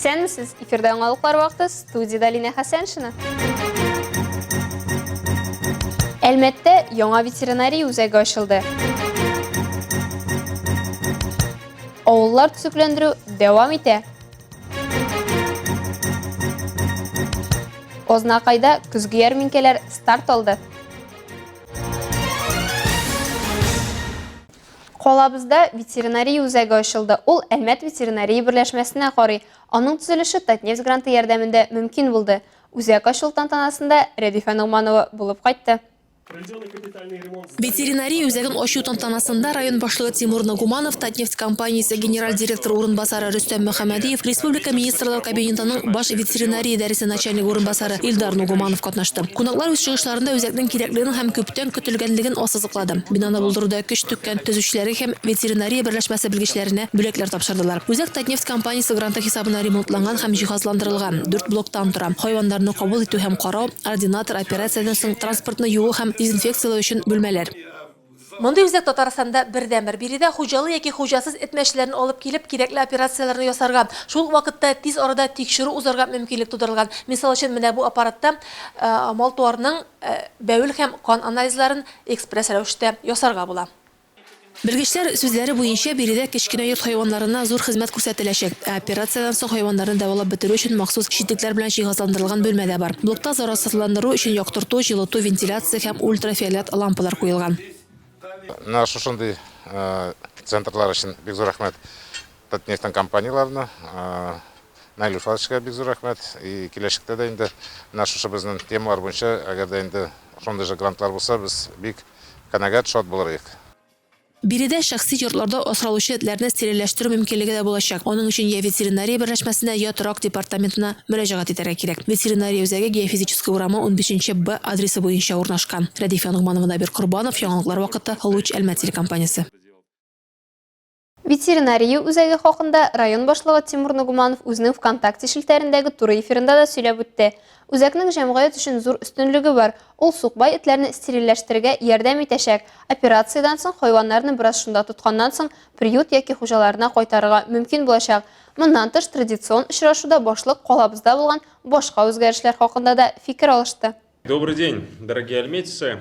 Исәнмесез, эфирда яңалыклар вакыты, студиядә Линә Хәсәншина. Әлмәттә яңа ветеринария үзәге ачылды. Авыллар төзекләндерү дәвам итә. Ознакайда көзге ярминкәләр старт алды. Калабызда ветеринария үзәге ачылды. Ул Әлмәт ветеринария берләшмәсенә карый. Аның төзелеше Татнефть гранты ярдәмендә мөмкин булды. Үзәк ачылу тантанасында Рәдифә Ногманова булып кайтты. Ветеринария үзәген ачу тантанасында район башлыгы Тимур Нагуманов, Татнефть компаниясе генераль директоры урынбасары Рөстәм Мөхәммәдиев, республика Министрлар Кабинетының баш ветеринария идарәсе начальнигы урынбасары Илдар Нугуманов катнашты. Кунаклар үз чыгышларында үзәкнең кирәклеген һәм күптән көтелгәнлеген ассызыклады. Бинаны булдыруда көч түккән төзүчеләргә һәм ветеринария берләшмәсе белгечләренә бүләкләр тапшырдылар. Үзәк Татнефть компаниясе гранты хисабына ремонтланган һәм җиһазландырылган, дүрт блоктан тора, хайваннарны кабул итү һәм карау, ординатор, операциядән соң транспортны юу һәм дезинфекцияләү өчен бүлмәләр. Мондый үзәк Татарстанда бердәнбер. Биредә хуҗалы яки хуҗасыз эт-мәчеләрне алып килеп, кирәкле операцияләрне ясарга, шул ук вакытта тиз арада тикшерү узарга мөмкинлек тудырылган. Мисал өчен, менә бу аппаратта мал-туарның бәвел һәм кан анализларын экспресс рәвештә ясарга була. Белгечләр сүзләре буенча, биредә кечкенә йорт хайваннарына зур хезмәт күрсәтеләчәк. Ә операциядән соң хайваннарны дәвалап бетерү өчен махсус читлекләр белән җиһазландырылган бүлмә дә бар. Блокта зарарсызландыру өчен яктырту, җылыту, вентиляция һәм ультрафиолет лампалар куелган. Менә шушындый центрлар өчен бик зур рәхмәт Татнефтьнең компанияләренә, Наил Ильфатовичка бик зур рәхмәт. И киләчәктә дә инде менә шушы безнең темалар буенча, әгәр дә инде шундый же грантлар булса, без бик канәгать, шат булыр идек. Биредә шәхси йортларда асралучы этләрне стерильләштерү мөмкинлеге дә булачак. Аның өчен йә ветеринария берләшмәсенә, йә торак департаментына мөрәҗәгать итәргә кирәк. Ветеринария үзәге Геофизическая урамы унбишенче Б адресы буенча урнашкан. Рәдифә Ногманова, Дамир Корбанов, Яңалыклар вакыты, Луч Әлмәт телекомпаниясе. Ветеринария үзәге хакында район башлыгы Тимур Нугуманов үзенең ВКонтакте челтәрендәге туры эфирында да сөйләп үтте. Үзәкнең җәмгыять өчен зур өстенлеге бар, ул сукбай этләрне стерильләштерергә ярдәм итәчәк, операциядән соң хайваннарны бераз шунда тотканнан соң приют яки хуҗаларына кайтарырга мөмкин булачак. Моннан тыш, традицион очрашуда башлык калабызда булган башка үзгәрешләр хакында да фикер алышты. Добрый день, дорогие альметьевцы.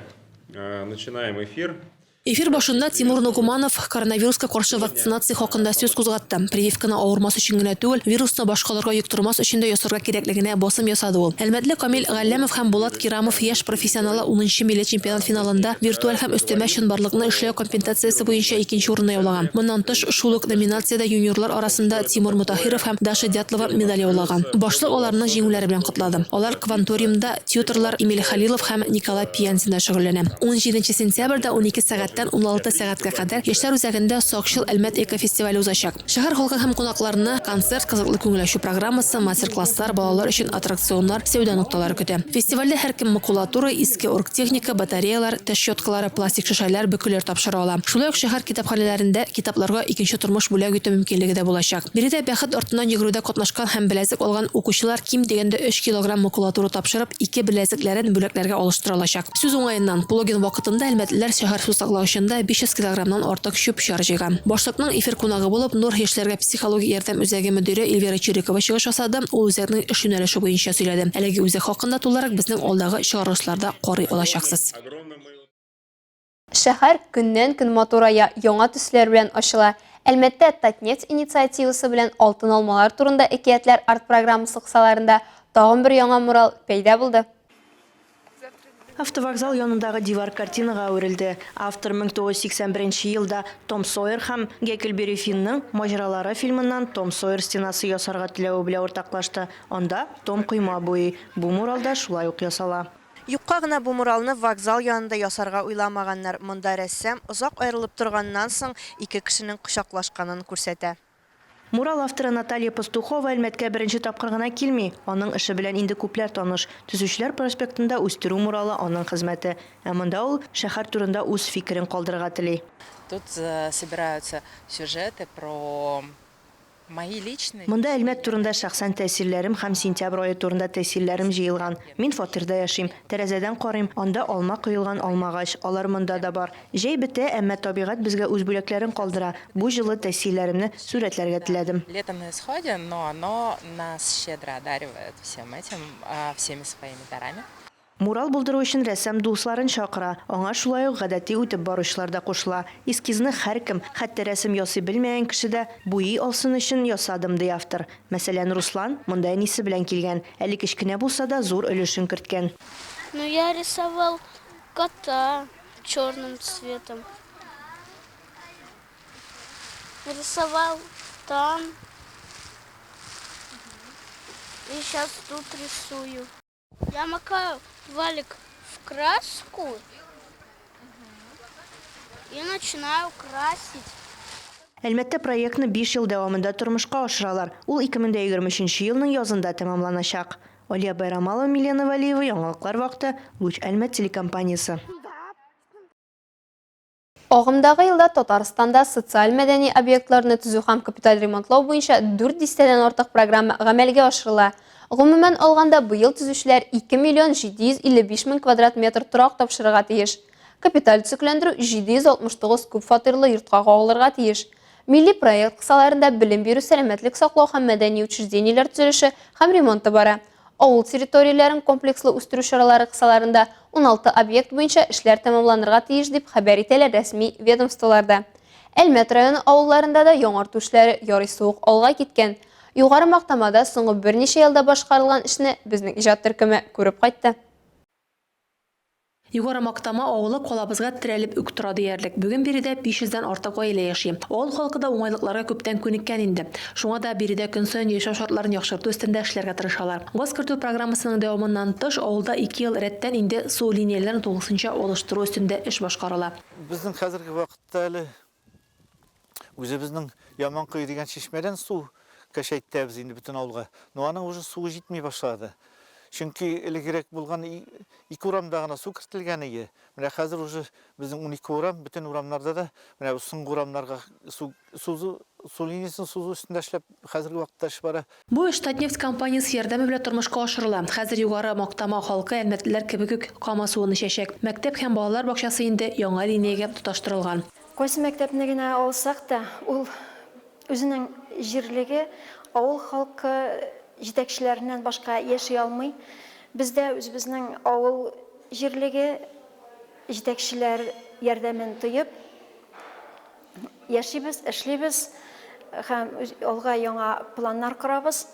Начинаем эфир. Эфир башында Тимур Ногуманов коронавируска каршы вакцинация хакында сүз кузгатты. Прививканы авырмас өчен генә түгел, вирусны башкаларга йоктырмас өчен дә ясарга кирәклегенә басым ясады ул. Әлмәтле Камил Галләмов һәм Булат Кирамов яшь профессионалы унынчы милли чемпионат финалында виртуаль һәм өстәмә чынбарлыкны эшләү компетенциясе буенча икенче урынны яулаган. Моннан тыш, шул ук номинациядә юниорлар арасында Тимур Мотаһиров һәм Даша Дятлова медаль яулаган. Башлык аларны җиңүләре белән котлады. Алар Кванториумда тьюторлар Эмиль Хәлилов һәм Николай Пьянзин да шөгыльләнә. Унҗиденче сентябрьдә 12 сәгатьтән 16 сәгатькә кадәр Яшьләр үзәгендә Сакчыл Әлмәт экофестивале узачак. Шәһәр халкын һәм кунакларны концерт, кызыклы күңел ачу программасы, мастер-класслар, балалар өчен аттракционнар, сәүдә нокталары көтә. Фестивальдә һәркем макулатура, иске оргтехника, батареялар, теш щеткалары, пластик шешәләр, бөкеләр тапшыра ала. Шулай ук шәһәр китапханәләрендә китапларга икенче тормыш бүләк итү мөмкинлеге дә булачак. Биредә Бәхет артыннан йөгерүдә катнашкан һәм беләзек алган укучылар ким дигәндә өч килограмм макулатура тапшырып, ике беләзекләрен бүләкләргә алыштыра алачак. Сүз уңаеннан, Плогин вакытында әлмәтлеләр шәһәр сусаклагычында 500 килограммнан артык чүп-чар җыйган. Башлыкның эфир кунагы булып Нур яшьләргә психологик ярдәм үзәге мөдире Эльвира Чирикова чыгыш ясады, ул үзәкнең эш юнәлеше буенча сөйләде. Әлеге үзәк хакында тулырак безнең алдагы чыгарылышларда карый алачаксыз. Шәһәр көннән-көн матурая, яңа төсләр белән ачыла. Әлмәттә Татнефть инициативасы белән Алтын алмалар турында әкиятләр арт-программасы кысаларында тагын бер яңа мурал пәйда булды. Автовокзал янындагы дивар картинага әверелде. Автор 1981 нче елда Том Сойер һәм Гекльберри Финның маҗаралары фильмыннан Том Сойер стенасы ясарга теләве белән уртаклашты, анда Том койма буйый. Бу мурал да шулай ук ясала. Юкка гына бу муралны вокзал янында ясарга уйламаганнар, монда рәссам, озак аерылып торганнан соң, ике кешенең кочаклашканын күрсәтә. Мурал авторы Наталья Пастухова Әлмәткә беренче тапкыр гына килми, аның эше белән инде күпләр таныш. Төзүчеләр проспектында үстерү муралы аның хезмәте. Ә монда ул шәһәр турында үз фикерен калдырырга тели. Тут собираются сюжеты про. Мои личные. Монда Әлмәт турында шәхсән тәэсирләрем һәм сентябрь ае турында тәэсирләрем җыелган. Мин фатирда яшим. Тәрәзәдән карыйм, анда алма коелган алмагач, алар монда да бар. Җәй бетә, әмма табигать безгә үз бүләкләрен калдыра. Бу җылы тәэсирләремне сурәтләргә теләдем. Лето на исходе, но оно нас щедро одаривает всем этим, всеми своими дарами. Мурал булдыру өчен рәссам дусларын чакыра, аңа шулай ук гадәти үтеп баручылар да кушыла. Эскизны һәркем, хәтта рәсем ясый белмәгән кеше дә буйый алсын өчен ясадым, ди автор. Мәсәлән, Руслан монда әнисе белән килгән, әле кечкенә булса да, зур өлешен керткән. Ну я рисовал кота черным цветом. Рисовал там. И сейчас тут рисую. Я макаю валик в краску и начинаю красить. Әлмәттә проектны биш ел дәвамында тормышка ашыралар. Ул 2023 елның язында тәмамланачак. Алия Байрамалова, Милена Вәлиева, Яңалыклар вакыты, Луч Әлмәт телекомпаниясе. Агымдагы елда Татарстанда социаль-мәдәни объектларны төзү һәм капиталь ремонтлау буенча дүрт дистәдән артык программа гамәлгә ашырыла. Гомумән алганда, быел төзүчеләр 2 миллион 755 мең квадрат метр торак тапшырырга тиеш. Капиталь төзекләндерү 769 күп фатирлы йортка кагылырга тиеш. Милли проект кысаларында белем бирү, сәламәтлек саклау һәм мәдәни учреждениеләр төзелеше һәм ремонты бара. Авыл территорияләрен комплекслы үстерү чаралары кысаларында 16 объект буенча эшләр тәмамланырга тиеш, дип хәбәр итәләр рәсми ведомстволарда. Әлмәт районы авылларында да яңарту эшләре ярыйсы ук алга киткән. Югары Мактамада соңгы берничә елда башкарылган эшне безнең иҗат төркеме күреп кайтты. Югары Мактама авылы калабызга терәлеп үк тора диярлек. Бүген биредә 500 дән артык гаилә яши. Авыл халкы да уңайлыкларга күптән күнеккән инде. Шуңа да биредә көн саен яшәү шартларын яхшырту өстендә эшләргә тырышалар. Газ кертү программасының дәвамыннан тыш, авылда ике ел рәттән инде су линияләрен тулысынча алыштыру өстендә эш башкарыла. Безнең хәзерге вакытта әле Үзебезнең Яман кое дигән чишмәдән су кәшәйтәбез инде бөтен авылга. Но аның уже суы җитми башлады. Чөнки элегрәк булган ике урамда гына су кертелгән иде. Менә хәзер уже безнең 12 урам, бөтен урамнарда да менә бу соңгы урамнарга су сузу, су линиясен сузу өстендә эшләп хәзерге вакытта эш бара. Бу эш Татнефть компаниясе ярдәме белән тормышка ашырыла. Хәзер Югары Мактама халкы әлмәтлеләр кебек үк Кама суын эчәчәк. Мәктәп һәм балалар бакчасы инде яңа линиягә тоташтырылган. Кайсы мәктәпне генә алсак та, ул үзенең җирлеге, авыл халкы җитәкчеләреннән башка яши алмый. Без дә үзебезнең авыл җирлеге җитәкчеләр ярдәмен тоеп яшибез, эшлибез һәм алга яңа планнар корабыз.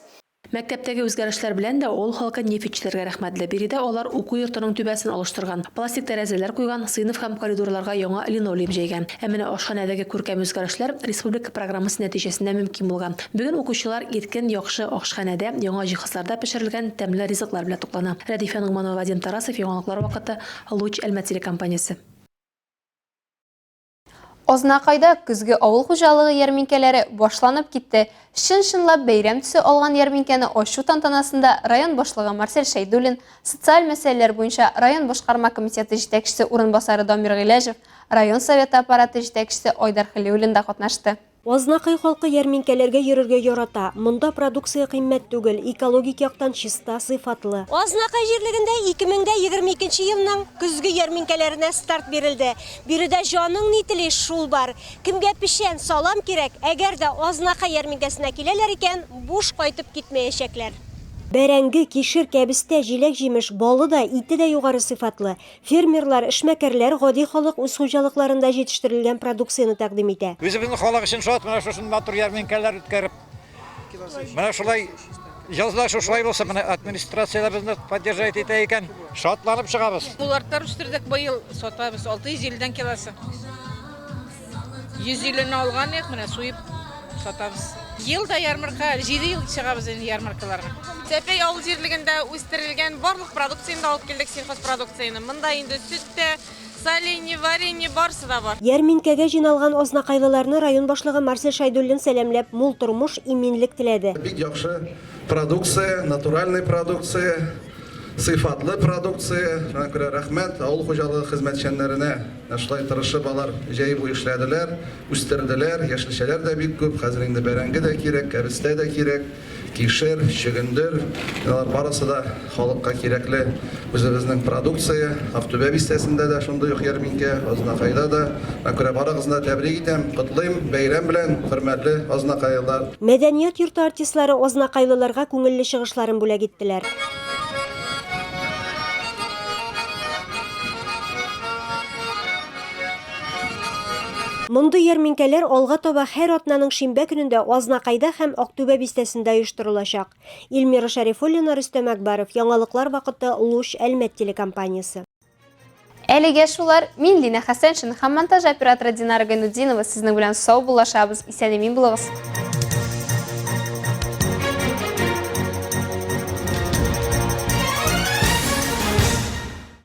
Мәктәптәге үзгәрешләр белән дә авыл халкы нефтьчеләргә рәхмәтле. Биредә алар уку йортының түбәсен алыштырган, пластик тәрәзәләр куйган, сыйныф һәм коридорларга яңа линолеум җәйгән. Ә менә ашханәдәге күркәм үзгәрешләр республика программасы нәтиҗәсендә мөмкин булган. Бүген укучылар иркен, яхшы ашханәдә, яңа җиһазларда пешерелгән тәмле ризыклар белән туклана. Рәдифә Ногманова, Вадим Тарасов, Яңалыклар вакыты, Луч, Әлмәт телекомпаниясе. Азнакайда көзге авыл хуҗалыгы ярминкәләре башланып китте. Чын-чынлап бәйрәм төсе алган ярминкәне ачу тантанасында район башлыгы Марсель Шәйдуллин, социаль мәсьәләләр буенча район башкарма комитеты җитәкчесе урынбасары Дамир Гыйләҗев, район Советы аппараты җитәкчесе Айдар Хәлиуллин да катнашты. Азнакай халкы ярминкәләргә йөрергә ярата. Монда продукция кыйммәт түгел, экологик яктан чиста, сыйфатлы. Азнакай җирлегендә 2022 нче елның көзге ярминкәләренә старт бирелде. Биредә җаның ни тели, шул бар. Кемгә печән, салам кирәк, әгәр дә Азнакай ярминкәсенә киләләр икән, буш кайтып китмәячәкләр. Бәрәңге, кишер, кәбестә, җиләк-җимеш, балы да, ите дә югары сыйфатлы. Фермерлар, эшмәкәрләр, гади халык үз хуҗалыкларында җитештерелгән продукцияне тәкъдим итә. Үзебезнең халык өчен шат, менә шушындый матур ярминкәләр үткәреп. Менә шулай язлар шушылай булса, менә администрация дә безне поддерживать итә икән, шатланып чыгабыз. Булартлар үстердек быел, сатабыз 650 дән килосы. 150 не алган идек, менә суеп сатабыз. Ел да ярмарка, 7 ел чыгабыз инде ярмаркаларга. Тәпәй авыл җирлегендә үстерелгән барлык продукцияне дә алып килдек, сельхозпродукцияне. Монда инде сөт тә, соленье, варенье, барысы да бар. Ярминкәгә җыйналган азнакайлыларны район башлыгы Марсель Шәйдуллин сәламләп, мул тормыш, иминлек теләде. Бик яхшы продукция, натуральный продукция. Сыйфатлы продукция, шуңа күрә рәхмәт авыл хуҗалыгы хезмәтчәннәренә. Менә шулай тырышып алар җәй буе эшләделәр, үстерделәр, яшелчәләр дә бик күп, хәзер инде бәрәңге дә кирәк, кәбестә дә кирәк, кишер, чөгендер, алар барысы да халыкка кирәкле үзебезнең продукция. Актүбә бистәсендә дә шундый ук ярминкә, Азнакайда да. Шуңа күрә барыгызны да тәбрик итәм, котлыйм, бәйрәм белән, хөрмәтле азнакайлылар! Мәдәният йорты артистлары азнакайлыларга күңелле чыгышларын бүләк иттеләр. Мондый ярминкәләр алга таба һәр атнаның шимбә көнендә Азнакайда һәм Актүбә бистәсендә оештырылачак. Эльмира Шәрифуллина, Рөстәм Әкбәров, Яңалыклар вакыты, Луч, Әлмәт телекомпаниясе. Әлегә шулар. Мин Лина Хәсәншин һәм монтаж операторы Динара Гайнутдинова сезнең белән саубуллашабыз. Исән-имин булыгыз.